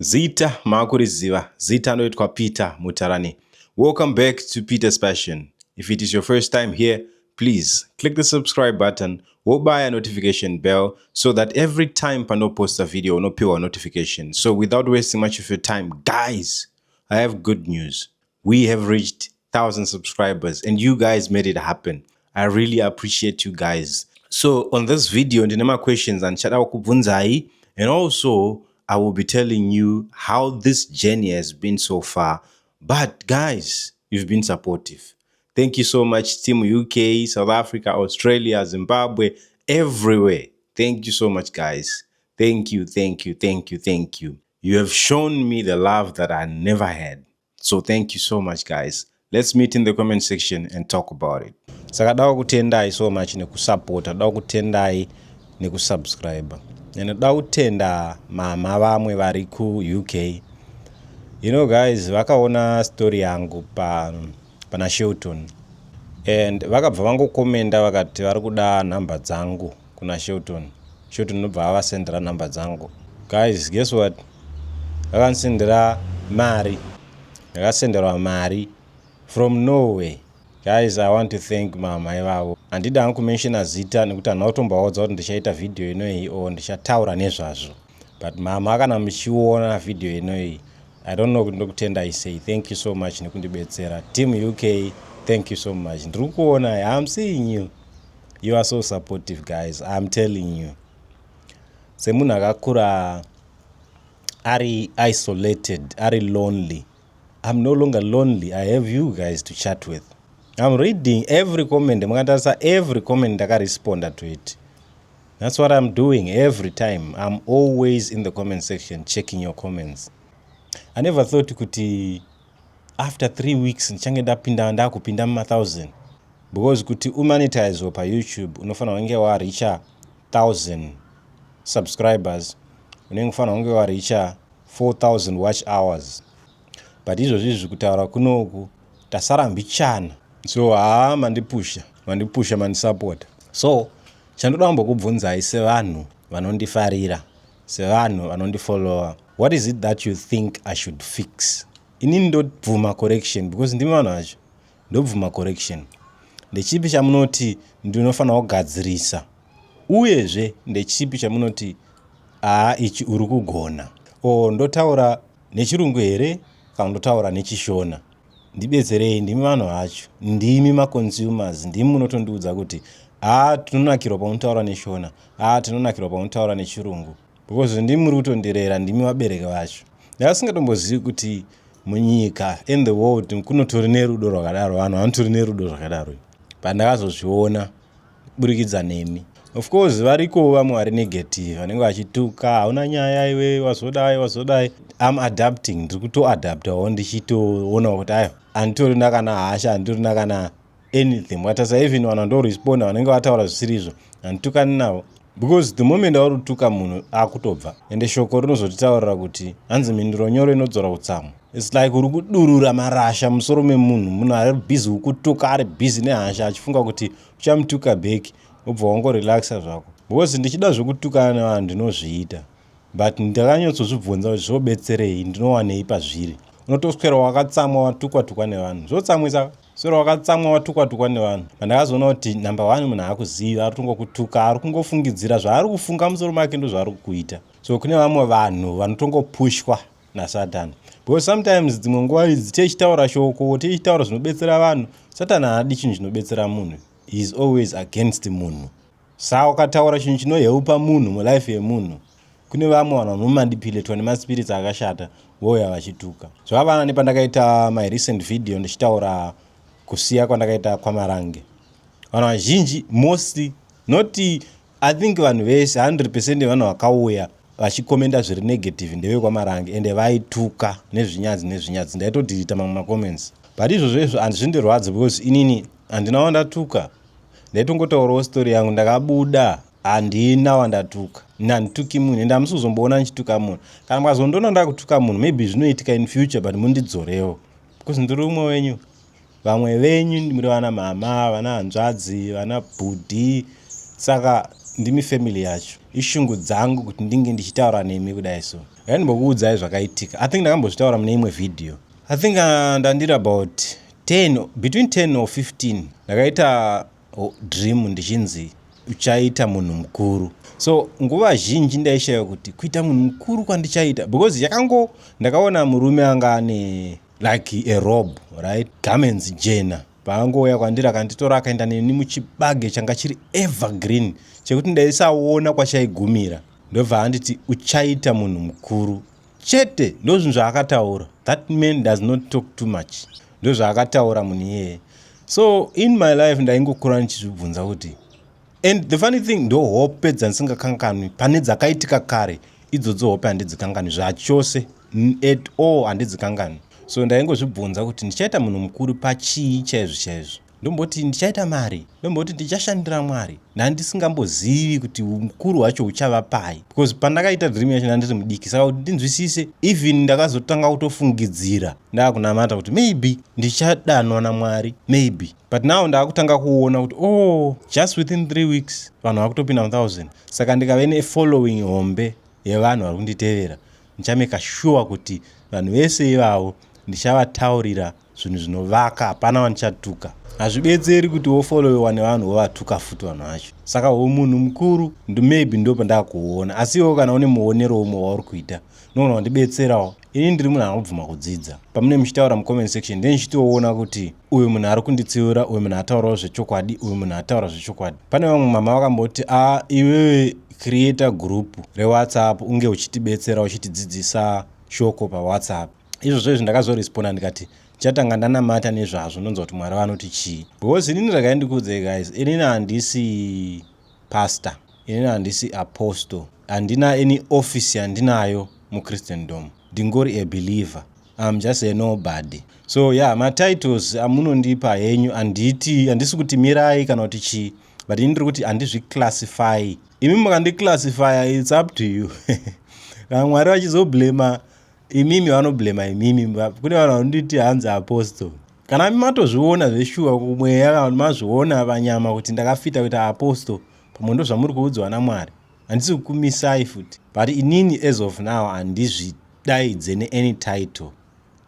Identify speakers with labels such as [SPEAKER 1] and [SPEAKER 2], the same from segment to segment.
[SPEAKER 1] Zita maakuriziva, zita anoitwa Peter Mutarani. Welcome back to Peter's Passion. If it is your first time here, please click the subscribe button, wobaya notification bell so that every time panoposta video unopiwa notification. So without wasting much of your time, guys, I have good news. We have reached 1,000 subscribers and you guys made it happen. I really appreciate you guys. So on this video, ndine ma-questions andichada kukubvunzai, and also I will be telling you how this journey has been so far. But guys, you've been supportive. Thank you so much, Team UK, South Africa, Australia, Zimbabwe, everywhere. Thank you so much, guys. Thank you, thank you, thank you, thank you. You have shown me the love that I never had. So thank you so much, guys. Let's meet in the comment section and talk about it. Saka dawo kutendai so much nekusapota, dawo kutendai nekusubscribe, and dawo kutenda mama vamwe vari kuUK. You know guys, vakaona story yangu pa pana Shelton and vakabva vangokomenda vakati vari kuda nhamba dzangu kuna Shelton. Shelton nobva avasendera nhamba dzangu. Guys, guess what? Vakandisendera mari. Ndakasenderwa mari from Norway. Guys, I want to thank mama ivavo. Handidi hangu kumentiona zita nekuti handina kutombovaudza kuti ndichaita vhidhiyo inoyi or ndichataura nezvazvo, but mama, kana muchiona vhidhiyo inoyi, I don't know kuti ndokutendai sei. Thank you so much nekundibetsera. Team UK, thank you so much. Ndiri kuona, I'm seeing you. You are so supportive, guys. I'm telling you, semunhu akakura ari isolated, ari lonely, I'm no longer lonely. I have you guys to chat with. I'm reading every comment. Mukatarisa every comment, ndakaresponda to it. That's what I'm doing every time. I'm always in the comment section checking your comments. I never thought kuti after 3 weeks ndichange ndapinda, ndakupinda muma1000, because kuti umonetizwe paYouTube unofanira kunge wareacha 1000 subscribers, unenge ufanira kunge wareacha 4000 watch hours, but izvozvi izvi kutaura kunoku tasara mbichana. So haa, mandipusha, mandipusha, mandisapota. So chandoda kumbokubvunzai sevanhu vanondifarira, sevanhu vanondifollowa, what is it that you think I should fix? Inini ndobvuma correction because ndimi vanhu vacho. Ndobvuma correction. Ndechipi chamunoti ndinofanira kugadzirisa, uyezve ndechipi chamunoti, "Haa, ichi uri kugona"? O ndotaura nechirungu here kana ndotaura nechiShona? Ndibetserei, ndimi vanhu vacho, ndimi maconsumers, ndimi munotondiudza kuti, "Haa, tinonakirwa paunotaura neShona, haa, tinonakirwa paunotaura nechirungu," because ndimi muri kutondirera, ndimi vabereki vacho. Ndakasingatombozivi kuti munyika, in the world, kunotori nerudo rwakadaro, vanhu vanotori nerudo rwakadaro. Pandakazozviona kuburikidza nemi. Of course variko vamwe vari negative vanenge vachituka, "Hauna nyaya iwe, wazodai, wazodai." I'm adapting. Ndiri kutoadaptawo ndichitoonawo kuti aiwa, handitorina kana hasha, handitorina kana anything. Watarisa, even vanhu vandoresponda vanenge vataura zvisiri izvo, handitukani navo, because the moment auri kutuka munhu akutobva. Ende shoko rinozotitaurira kuti hanzi mhinduro nyoro inodzora kutsamwa. It's like uri kudurura marasha musoro memunhu. Munhu ari busy kukutuka, ari busy nehasha, achifunga kuti uchamutuka back, ubva wangorelaxa zvako. Because ndichida zvekutukana nevanhu ndinozviita, but ndakanyatsozvibvunza kuti zvobetserei, ndinowanei pazviri? Unotoswera wakatsamwa, watukwa tukwa nevanhu, zvotsamwisa. Swera wakatsamwa, watukwa tukwa nevanhu. Pandakazoona kuti number one, munhu aakuziva, ari kutongokutuka, ari kungofungidzira zvaari kufunga musoro make, ndo zvaari kuita. So kune vamwe vanhu vanotongopushwa naSatani, because sometimes dzimwe nguva idzi tichitaura shoko, tichitaura zvinobetsera vanhu, Satani haadi chinhu chinobetsera munhu. He is always against munhu. Saka ukataura chinhu chinohelpa munhu mulife yemunhu, kune vamwe vanhu vanomanipulatwa nemaspirits akashata, vouya vachituka. Zvakafanana nepandakaita my recent video ndichitaura kusiya kwandakaita kwaMarange. Vanhu vazhinji, mostly, not, I think vanhu vese, 100% yevanhu vakauya vachikomenda zviri negative ndevekwaMarange, ende vaituka nezvinyadzi nezvinyadzi. Ndaitodhirita mamwe macomments, but izvozvo izvo handizvindirwadzi because inini handina wandatuka. Ndaitongotaurawo story yangu, ndakabuda, handina wandatuka. Ini handituki munhu, ende hamusi kuzomboona ndichituka munhu. Kana mukazondiona ndakutuka munhu, maybe zvinoitika in future, but mundidzorewo because ndiri umwe wenyu. Vamwe venyu muri vana mama, vana hanzvadzi, vana bhudhi, saka ndimi family yacho. Ishungu dzangu kuti ndinge ndichitaura nemi kudai. So Ngandimbokuudzai zvakaitika. I think ndakambozvitaura mune imwe video. I think ndandiri about 10, between 10 or 15, ndakaita dream ndichinzi uchaita munhu mukuru. So nguva zhinji ndaishaya kuti kuita munhu mukuru kwandichaita, because yakango ndakaona murume anga ane like a robe, right, garments jena. Paangouya kwandiri, akanditora, akaenda neni muchibage changa chiri evergreen, chekuti ndaisaona kwachaigumira. Ndobva anditi, "Uchaita munhu mukuru chete." Ndo zvinhu zvaakataura. That man does not talk too much. Ndo zvaakataura munhu iyeye. So in my life ndaingokura ndichizvibvunza kuti, and the funny thing, ndo hope dzandisingakanganwi. Pane dzakaitika kare idzodzo, hope handidzikanganwi zvachose, at all, handidzikanganwi. So ndaingozvibvunza kuti ndichaita munhu mukuru pachii chaizvo chaizvo? Ndomboti ndichaita mari, ndomboti ndichashandira Mwari. Ndandisingambozivi kuti mukuru hwacho huchava pai, because pandakaita dream yacho ndandiri mudiki. Saka kuti ndinzwisise, even ndakazotanga kutofungidzira ndaakunamata kuti maybe ndichadanwa naMwari, maybe. But now ndaakutanga kuona kuti, oh, just within 3 weeks vanhu vakutopinda mu1000. Saka ndikave nefollowing hombe yevanhu vari kunditevera, ndichameka sure kuti vanhu vese ivavo ndichavataurira zvinhu zvinovaka. Hapana vandichatuka. Hazvibetseri kuti wofollowewa nevanhu wovatuka futi vanhu vacho. Saka munhu mukuru maybe ndo pandakuona. Asi iwo kana une muonero umwe wauri kuita, unogona kundibetserawo. Ini ndiri munhu anobvuma kudzidza. Pamune muchitaura mucomment section, ndee ndichitoona kuti uyu munhu ari kunditsiura, uyu munhu ataurawo zvechokwadi, uyu munhu ataura zvechokwadi. Pane vamwe mama vakamboti, "A, iwewe creator group reWhatsApp, unge uchitibetsera, uchitidzidzisa shoko paWhatsApp." Izvozvo izvi ndakazoresponda ndikati ndichatanga ndanamata nezvazvo, ndonzwa kuti Mwari vanoti chii, because inini, regai ndikuudzei guys, inini handisi pastor, inini handisi apostle, handina any office yandinayo muChristendom. Ndingori a believer. I'm just a nobody. So yeah, matitles amunondipa henyu, handiti handisi kuti mirai kana kuti chii, but ini ndiri kuti handizviclassify. Imi mukandiclassifya, it's up to you. Kana Mwari vachizoblema imimi, vanoblema imimi. Kune vanhu vanonditi hanzi apostle. Kana matozviona zveshuwa kumweya, kana kuti mazviona panyama kuti ndakafita kuita apostle, pamwe ndo zvamuri kuudzwa naMwari, handisi kukumisai futi. But inini as of now handizvidaidze neany title.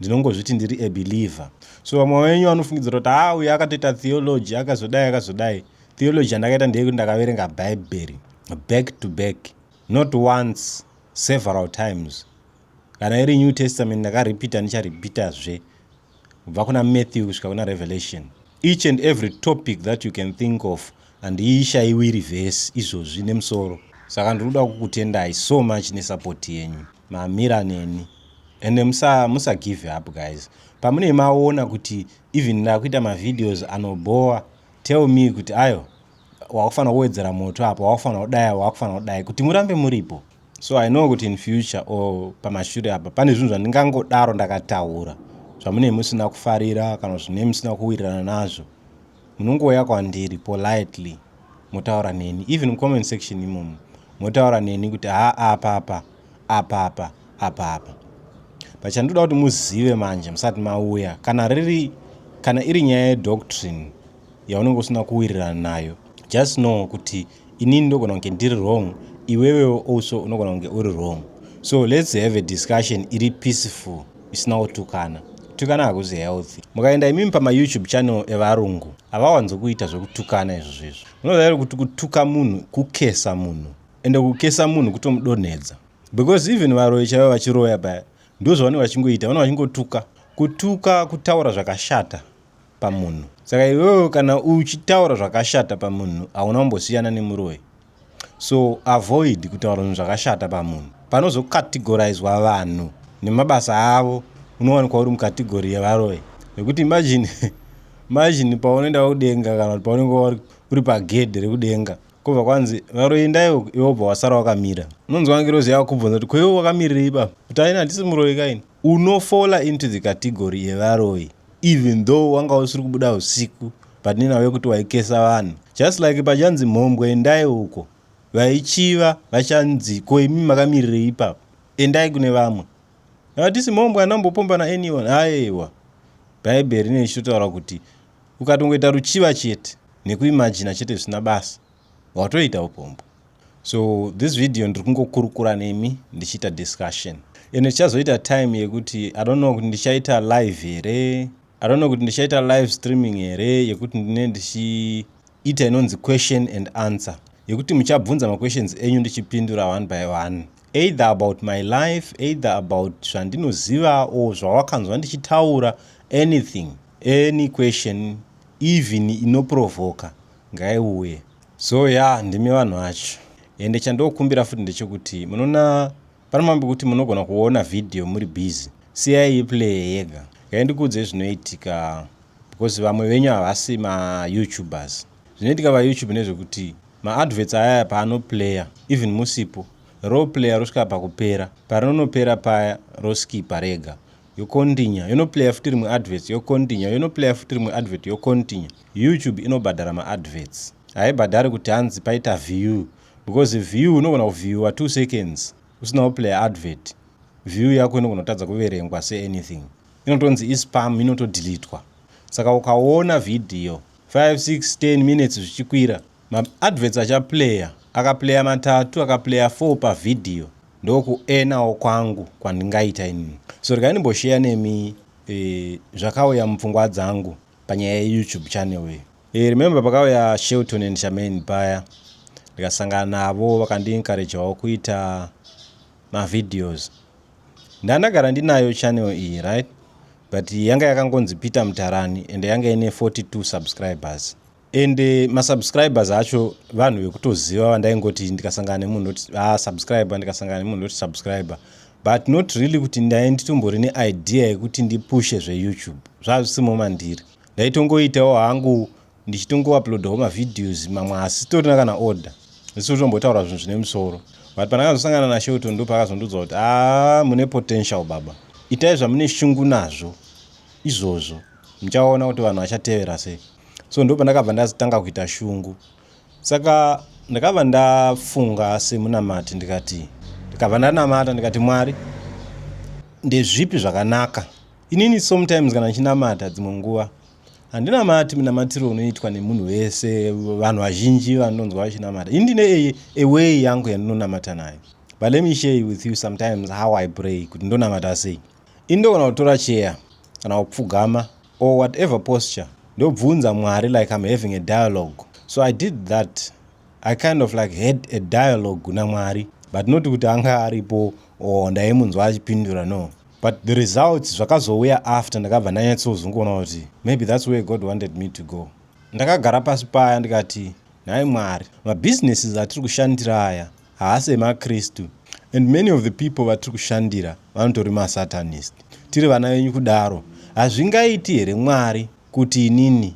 [SPEAKER 1] Ndinongozviti ndiri a believer. So vamwe venyu vanofungidzira kuti, ha, uyu akatoita theology, akazodai, akazodai. Theology yandakaita ndeyekuti ndakaverenga Bhaibheri back to back, not once, several times. Kana iri New Testament, ndakaripita, ndicharipitazve, kubva kuna Matthew kusvika kuna Revelation. Each and every topic that you can think of, handiishayiwiri vhesi izvozvi nemusoro. Saka ndiri kuda kukutendai so much nesupport yenyu, mamira neni. Ende musagive up, guys. Pamune maona kuti even ndakuita mavideos anoboa, tell me kuti ayo wakufanira kuwedzera moto apa, wakufanira kudai, wakufanira kudai, kuti murambe muripo. So I know kuti in future or pamashure apa pane zvinhu zvandingangodaro ndakataura zvamunee musina kufarira kana zvinee musina kuwirirana nazvo. Munongouya kwandiri politely, motaura neni, even mucomment section imomo motaura neni kuti ha, apa apa, apa apa, apa apa. But chandoda kuti muzive manje musati mauya, kana iri nyaya yedoctrine yaunenge usina kuwirirana nayo, just know kuti inini ndogona kunge ndiri wrong, iwewewo also unogona kunge uri wrong. So let's have a discussion iri peaceful, isina kutukana. Kutukana hakuzi healthy. Mukaenda imimi pamaYouTube channel evarungu, havawanzokuita zvekutukana izvozvo izvo. Munoziva here kuti kutuka munhu kukesa munhu? Ende kukesa munhu kutomudonhedza, because even varoyi chaivo vachiroya paya, ndo zvavanenge vachingoita, vanenge vachingotuka. Kutuka kutaura zvakashata pamunhu. Saka iwewe kana uchitaura zvakashata pamunhu, hauna kumbosiyana nemuroyi. So avoid kutaura zvinhu zvakashata pamunhu. Panozocategorizwa vanhu nemabasa avo, unowanikwa uri mucategory yevaroyi. Nekuti imagine paunoenda kudenga, kana kuti paunenge uri pagedhe rekudenga, kwobva kwanzi, "Varoyi, endai." Iwe wobva wasara wakamira. Unonzwa ngirozi yakubvunza kuti, "Kweiwe wakamirirei ipapo?" Kuti, "Aina, handisi muroyi kaini." Unofola into the category yevaroyi, even though wanga usiri kubuda usiku, but nenhau yekuti waikesa vanhu. Just like pachanzi, "Mhombwe, endai uko," vaichiva vachanzi, "Ko imi makamirirei ipapo? Endai kune vamwe." Hatisi mhombwe, anambopomba naanyone. Aiwa, Bhaibheri rine ichitotaura kuti ukatongoita ruchiva chete nekuimajina chete zvisina basa, watoita upombwe. So this video ndiri kungokurukura nemi, ndichiita discussion. Ende tichazoita time yekuti, I don't know kuti ndichaita live here, I don't know kuti ndichaita live streaming here, yekuti ndine ndichiita inonzi question and answer, yekuti muchabvunza maquestions enyu ndichipindura one by one, either about my life, either about zvandinoziva or zvawakanzwa ndichitaura, anything, any question, even inoprovoka, ngaiuye. So ya, ndimi vanhu vacho. Ende chandokumbira futi ndechekuti munoona pane mambo kuti munogona kuona vhidhiyo muri busy, siyai iplay yega. Ngaindikuudzei zvinoitika, because vamwe venyu havasi maYouTubers. Zvinoitika paYouTube ndezvekuti maadverts ayaya paanoplaya, even musipo, roplaya rosvika pakupera. Parinonopera paya, roskipa rega, yokontinya, yonoplaya futi rimwe adverts, yokontinya, yonoplaya futi rimwe advert, yokontinya. YouTube inobhadhara maadverts, haibhadhari kuti hanzi paita view, because view unogona kuviewa 2 seconds usina kuplaya advert, view yako inogona kutadza kuverengwa seanything, inotonzi ispam, inotodhilitwa. Saka ukaona vhidhiyo 5, 6, 10 minutes zvichikwira, maadverts achaplaya, akaplaya matatu, akaplaya 4 pavhidhiyo, ndokuenawo kwangu kwandingaita inini. So regai ndimbosheya nemi zvakauya mupfungwa dzangu panyaya yeYouTube channel iyi. Remember pakauya Shelton and Charmaine paya, ndikasangana navo, vakandiencouragewo kuita mavideos. Ndandagara ndinayo channel iyi, right? But yanga yakangonzi Peter Mutarani, and yanga ine 42 subscribers, and masubscribers acho vanhu vekutoziva, vandaingoti ndikasangana nemunhu ndoti, "Ah, subscriber," ndikasangana nemunhu ndoti, "Subscriber," but not really kuti ndai nditombori neidea yekuti ndipushe zveYouTube. Zvazvisimo mandiri. Ndaitongoitawo hangu, ndichitongouploadawo mavideos mamwe asitorina kana order, ndisitotombotaura zvinhu zvine musoro. But pandakazosangana naShelton, ndo paakazondiudza kuti, "A, mune potential baba, itai zvamune shungu nazvo izvozvo, muchaona kuti vanhu vachatevera sei." So ndo pandakabva ndazotanga kuita shungu. Saka ndakabva ndafunga semunamati, ndikati, ndikabva ndanamata, ndikati, "Mwari, ndezvipi zvakanaka?" Inini sometimes kana ndichinamata, dzimwe nguva handinamati munamatiro unoitwa nemunhu wese, vanhu vazhinji vanonzwa vachinamata. Ini ndine a way yangu yandinonamata nayo, but let me share with you sometimes how I pray, kuti ndonamata sei. Ini ndogona kutora cheya kana kupfugama or whatever posture, ndobvunza Mwari like I'm having a dialogue. So I did that. I kind of like had a dialogue naMwari, but not kuti anga aripo or ndaimunzwa achipindura, no. But the results zvakazouya after ndakabva ndanyatsozunguona kuti maybe that's where God wanted me to go. Ndakagara pasi paya, ndikati, "Nhai Mwari, mabusinesses atiri kushandira aya haasi emaKristu, and many of the people vatiri kushandira vanotori masatanist. Tiri vana venyu kudaro, hazvingaiti here Mwari kuti inini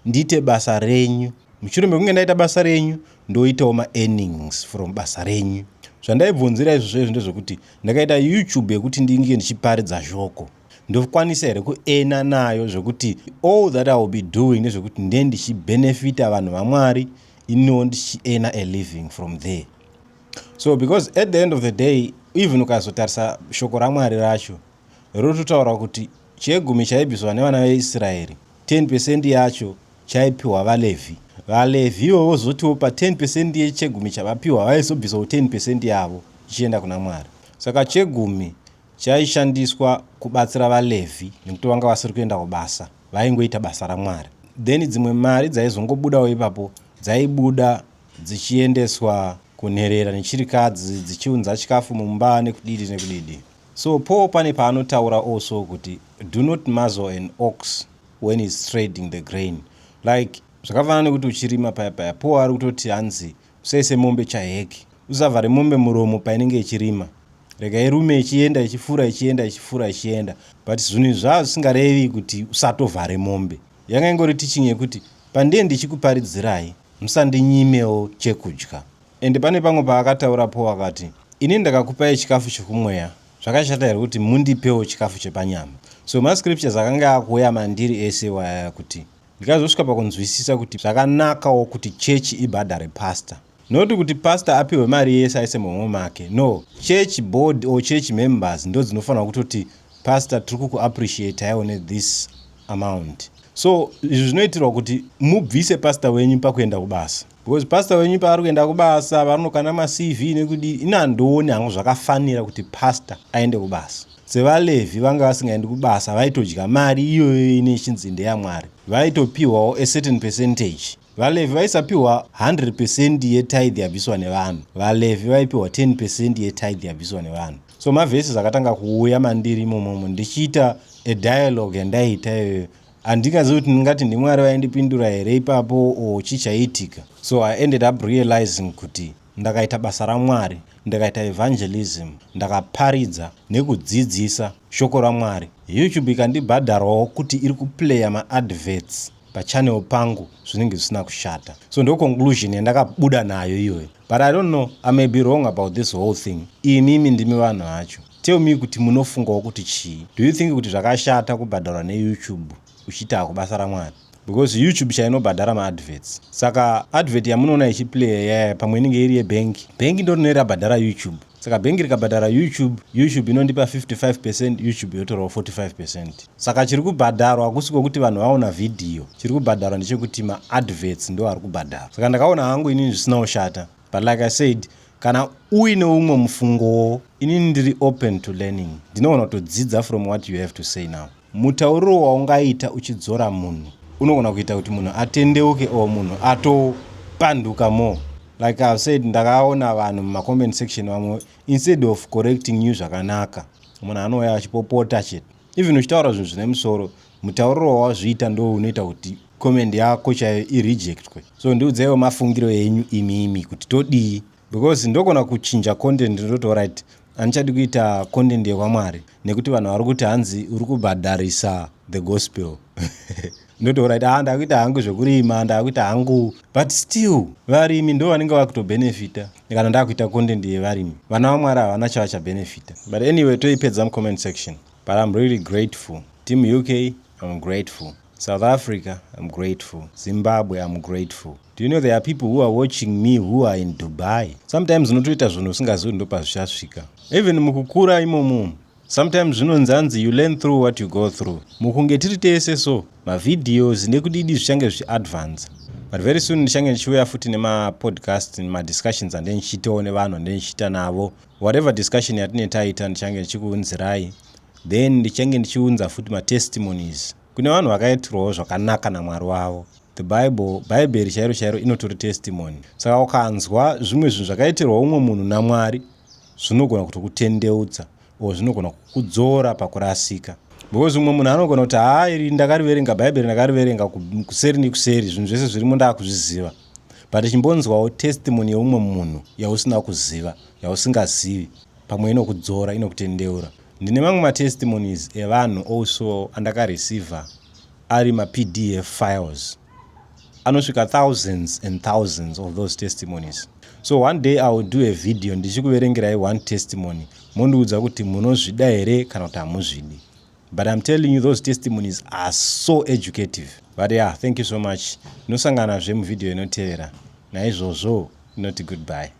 [SPEAKER 1] ndiite basa renyu, mushure mekunge ndaita basa renyu ndoitawo maearnings from basa renyu?" Zvandaibvunzira izvozvo izvo ndezvekuti ndakaita YouTube yekuti ndinge ndichiparidza shoko, ndokwanisa here kuena nayo, zvekuti all that I will be doing ndezvekuti nde ndichibhenefita vanhu vaMwari, iniwo ndichiena a living from there. So because at the end of the day, even ukazotarisa shoko raMwari racho, rototaura kuti chegumi chaibviswa nevana veIsraeri, 10% yacho chaipiwa vaLevhi. VaLevhi ivo vozotiwo pa10 percent yechegumi chavapiwa, vaizobvisawo 10% yavo ichienda kuna Mwari. Saka chegumi chaishandiswa kubatsira vaLevhi, nekuti vanga vasiri kuenda kubasa, vaingoita basa raMwari. Then dzimwe mari dzaizongobudawo ipapo dzaibuda dzichiendeswa kunherera nechirikadzi, dzichiunza chikafu mumba, nekudidi nekudidi. So Paul pane paanotaura also kuti, "Do not muzzle an ox when is treading the grain." Like zvakafanana nekuti uchirima paya paya, Paul ari kutoti hanzi usaise mombe chaheki, usavhare mombe muromo painenge ichirima, rega irume ichienda, ichifura, ichienda, ichifura, ichienda. But zvinhu izvi zvava zvisingarevi kuti usatovhare mombe. Yanga ingori teaching yekuti pandiye ndichikuparidzirai, musandinyimewo chekudya. Ende pane pamwe paakataura Paul akati, "Ini ndakakupai chikafu chekumweya, zvakashata here kuti mundipewo chikafu chepanyama?" So mascriptures akanga akuuya mandiri ese waya, kuti ndikazosvika pakunzwisisa kuti zvakanakawo kuti chechi ibhadhare pastor, noti kuti pastor apiwe mari yese aise muhomwe make. No, church board or church members ndo dzinofanira kutoti, "Pastor, tiri kukuappreciataiwo nethis amount." So izvi zvinoitirwa kuti mubvise pastor wenyu pakuenda kubasa, because pastor wenyu paari kuenda kubasa, varinokanda maCV nekudii. Ini handioni hangu zvakafanira kuti pastor aende kubasa. SevaLevhi vanga vasingaendi kubasa, vaitodya mari iyoyo ine ichinzi ndeyamwari. Vaitopiwawo a certain percentage. VaLevhi vaisapiwa 100% yetithe yabviswa nevanhu. VaLevhi vaipiwa 10% yetithe yabviswa nevanhu. So maverses akatanga kuuya mandiri imomomo ndichiita a dialogue yandaiita iyoyo. Handingazivi kuti ndingati ndimwari vaindipindura here ipapo o chichaitika. So I ended up realizing kuti ndakaita basa ramwari, ndakaita evangelism, ndakaparidza nekudzidzisa shoko ramwari, YouTube ikandibhadharawo kuti iri kuplaya maadverts pachannel pangu, zvinenge zvisina kushata. So ndo conclusion yandakabuda nayo iyoyo, but I don't know, I may be wrong about this whole thing. Imimi ndimi vanhu vacho. Tell me kuti munofungawo kuti chii. Do you think kuti zvakashata kubhadharwa neYouTube uchiita kubasa ramwari? Because YouTube chainobhadhara maadverts. Saka advert yamunoona ichiplaya yaya, pamwe inenge iri yebhengi. Bhengi ndo rinenge rabhadhara YouTube. Saka bhengi rikabhadhara YouTube, YouTube inondipa 55%, YouTube yotorawo 45%. Saka chiri kubhadharwa hakusi kwokuti vanhu vaona vhidhiyo. Chiri kubhadharwa ndechekuti maadverts ndo ari kubhadharwa. Saka ndakaona hangu inini zvisina kushata, but like I said, kana uine umwe mufungowo, inini ndiri open to learning. Ndinoona kutodzidza from what you have to say. Now, mutauriro waungaita uchidzora munhu unogona kuita kuti munhu atendeuke or munhu atopanduka more. Like I've said, ndakaona vanhu mumacomment section vamwe, instead of correcting you zvakanaka, munhu anouya achipopota chete, even uchitaura zvinhu zvine musoro. Mutauriro wawazviita ndo unoita kuti comment yako chaiyo irejectwe. So ndiudzaiwo mafungiro enyu imimi kuti todii, because ndogona kuchinja content. Ndoti alright, handichadi kuita content yekwamwari nekuti vanhu vari kuti hanzi uri kubhadharisa the gospel. Ndoti alright, ah, ndakuita hangu zvekurima, ndakuita hangu, but still varimi ndo vanenge vakutobhenefita kana ndakuita content yevarimi. Vana vamwari havana chavachabhenefita. But anyway, toipedza mucomment section. But I'm really grateful. Team UK, I'm grateful. South Africa, I'm grateful. Zimbabwe, I'm grateful. Do you know there are people who are watching me who are in Dubai? Sometimes unotoita zvinhu usingazivi kuti ndopazvichasvika. Even mukukura imomo, sometimes zvinonzanzi you learn through what you go through. Mukunge tiri tese, so mavideos nekudidi zvichange zvichiadvance, but very soon ndichange ndichiuya futi nemapodcast, nemadiscussions ande ndichiitawo nevanhu ande ndichiita navo. Whatever discussion yatine taita, ndichange ndichikuunzirai. Then ndichange ndichiunza futi matestimonies kune vanhu vakaitirwawo zvakanaka namwari wavo. The Bible, Bhaibheri chairo chairo, inotori testimony. Saka ukanzwa zvimwe zvinhu zvakaitirwa umwe munhu namwari, zvinogona kutokutendeutsa or zvinogona kukudzora pakurasika, because umwe munhu anogona kuti, "Haa, iri ndakariverenga Bhaibheri, ndakariverenga kuseri nekuseri, zvinhu zvese zvirimo ndaakuzviziva." But chimbonzwawo testimony yeumwe munhu yausina kuziva, yausingazivi, pamwe inokudzora, inokutendeura. Ndine mamwe matestimonies evanhu also andakareceiva ari maPDF files anosvika thousands and thousands of those testimonies. So one day I will do a video ndichikuverengerai one testimony, mondiudza kuti munozvida here kana kuti hamuzvidi. But I'm telling you, those testimonies are so educative. But yeah, thank you so much. Inosanganazve muvhidhiyo inotevera. Naizvozvo inoti goodbye.